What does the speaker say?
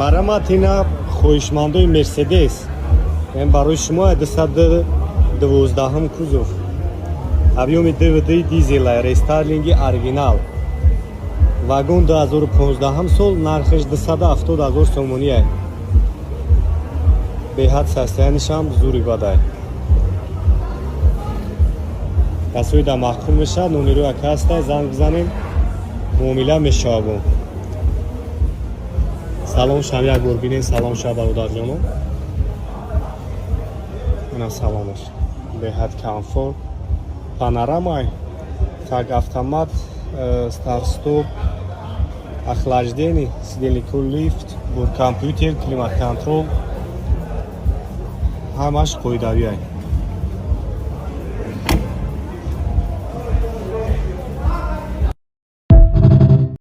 Марамат, ина хоҳишмандои Мерседес, ин барои шумо 212-ум кузов, объёми 2,2 дизела, рестайлинги оригинал, вагон, 2015 сол, нархаш 270 ҳазор сомоние. Беҳад состоянишам зури бадай. Касои да маъқул мешавад, номерои ака ҳастай, занг бизанем, муомила мешавад. Салон шам як бор бинен, салон ша, бародарҷоно. Ина салонаш беҳад комфорт, панорамай, так, автомат, старт-стоп, охлаждение, сиденье, лифт, борткомпьютер, климат контроль, ҳамаш қоидавиай.